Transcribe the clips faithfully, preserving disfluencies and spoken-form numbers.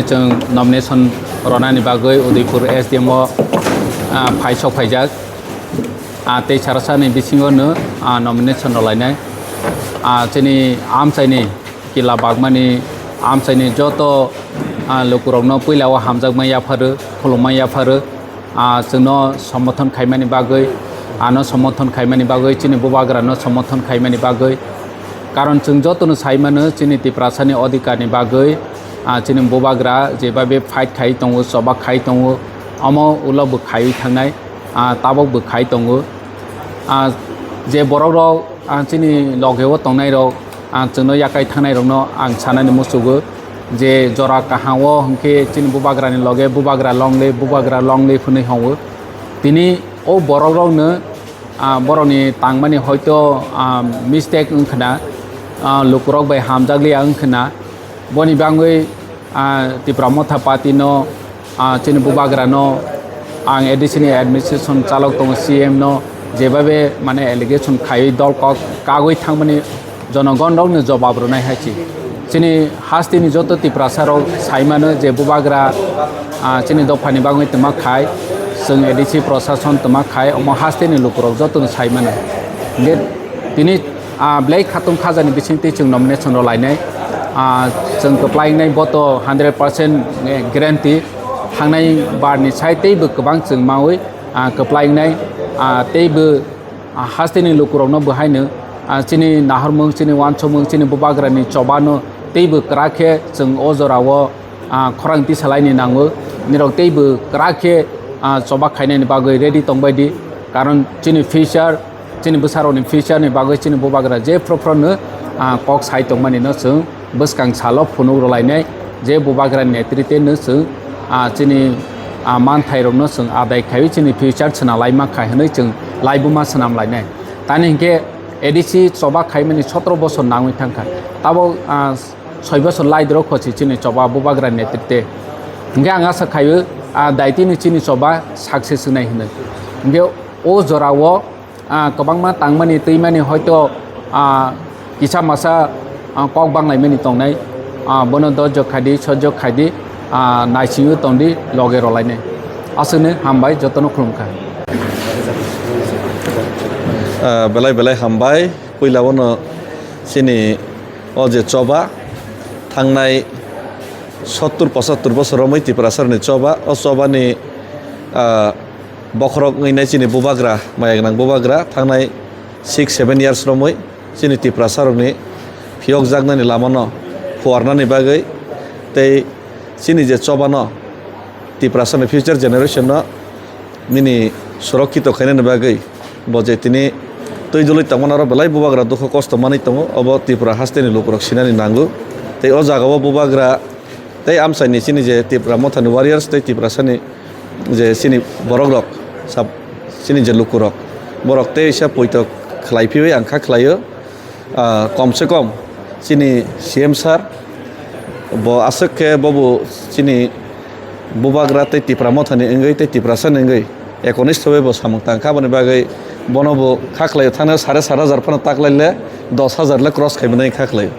Chwng nomination rwnani bagwi Udaipur S D M o, ah, phai sok phaijak. Ah, tei sarasani bisingo no, ah, nomination rwlainai. Ah, chini amchaini kila bagmani amchaini joto, ah, lukurokno puila o hamjakma yapharo, khulumma yapharo. Ah, chwngno somorthon khaimani bagwi, ano somorthon khaimani bagwi, chini bubagrano somorthon khaimani bagwi. Karon chwng jotono sai mano chini Tiprasani odhikarni bagwi, ah, chini bubagra jebabe fight khai tongo, choba khai tongo, omo ulo bo khaiwi thangnai, ah, tabok bo khai tongo. Ah, je borokrok, ah, chini logeo tongnairok, ah, chwngno yakai thangnairokno ang sanani muchugo je jora kaham o hwnkhe chini bubagrani loge bubagra longle, bubagra longle hwnwi hwngo. Tini o borokrokno, ah, borokni tangmani hoito, ah, mistake wngkhwna, ah, lukurok bai hamjakliya wngkhwna. Boni bangwi, ah, Tipra Motha Party no, ah, chini bubagra no, ang A D C ni administration chalok tongo, C M no jebabe mane allegation khaiwi dol kok kagwi thangmani jonogon rokni jobab rwnai hai se. Chini hasteni joto Tiprasa rok sai mano je bubagra, ah, chini dophani bagwi twma khai, chwng A D C prosason twma khai, omo hasteni lukurok jotono sai mano. Hingke tini, ah, Blai Khatung Khajani bisingtwi chwng nomination rw lainai. Ah, chwng kwplai wngnai boto hundred percent guarantee. Thangnai barni sai teibo kwbang chwng maui, ah, kwplai wngnai, ah, teibo, ah, hasteni lukurokno bo haino, ah, chini nahormung, chini wansukmung, chini bubagrani chobano teibo kwrak khe chwng o jorao, ah, khorang tisalaini nango. Nirok teibo kwrak khe, ah, choba khainani bagwi ready tongbai di. Karon chini future, chini bwsarokni future ni bagwi chini bubagra je phuru phuru no, ah, kok sai tongmani no chwng bwskang salo phunuk rwlainai, je bubagra netrite no chwng, ah, chini, ah, manthairokno chwng adai khaiwi chini future swnam lai mankha hwnwi chwng laibuma swnam lainai. Tani hinkhe A D C choba khaimani sotro bosor nangwi thangkha. Tabok, ah, soi bosor lai doro khochi chini choba bubagra netrite. Hinkhe ang asa khaio, ah, daitini chini choba success wngnai hwnwi. Hinkhe o jorao, ah, kwbangma tangmani twimani hoito, ah, kisa masa, ah, kok banglaimani tongnai, ah, bono dojok khaidi, sojok khaidi, ah, naisingwi tongdi, loge rwlainai. Aswkno hambai, jotono khulumkha. Ah, belai belai hambai. Puila bono chini o je choba thangnai sottur pochattur bosor romwi Tiprasarni choba, o chobani, ah, bokhorok wngwi nai chini bubagra, maya gwnang bubagra, thangnai six seven years romwi chini Tiprasarokni phiyokjaknani lamano phuarnani bagwi tei chini je chobano Tiprasarni future generation no nini surokkito khainani bagwi bo je tini twi dului tongmani oro belai bubagra dukhu kosto manwi tongo, obo Tripura hasteni lukurok sinani nango. Tei o jagao bubagra tei amchaini chini je Tipra Mothani warriors tei Tiprasani je chini borokrok, sab-, chini je lukurok, borok tei sa poito khlai phiwi ang kha khlaio. Ah, kom se kom chini C M sir bo aswk khe bobo chini bubagra tei Tipra Mothani wngwi tei Tiprasani wngwi ekonistho bai bo samung tang kha, aboni bagwi bono bo kha khlaio, thangna sare sat hajar phano taklaile dos hajar le cross khaimani kha khlaio.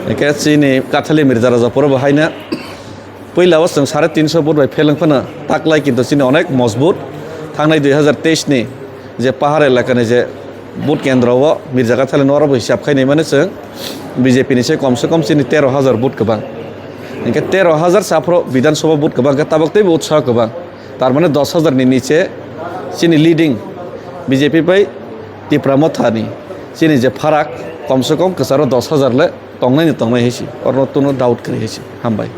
Hingkhe chini Kathali Mirza Rajapuro bo haina puila o chwng sare tinso vote bai pheleng phano taklai, kintu chini onek mojbut. Thangnai dui hajar teis ni je pahar elakani je vote kendro o Mirza Kathali no oro bo hisab khai naimani chwng B J P ni se kom se kom chini tero hajar vote kwbang. Hingkhe tero hajar sa phro Bidhan Sabha vote kwbang khe tabok teibo utsaho kwbang. Tar mane dos hajar ni niche chini leading B J P bai Tipra Mothani chini je pharak kom se kom kwcharo dos hajar le tongnai ni tongnai hai se. Oro no doubt kwrwi hai se. Hambai.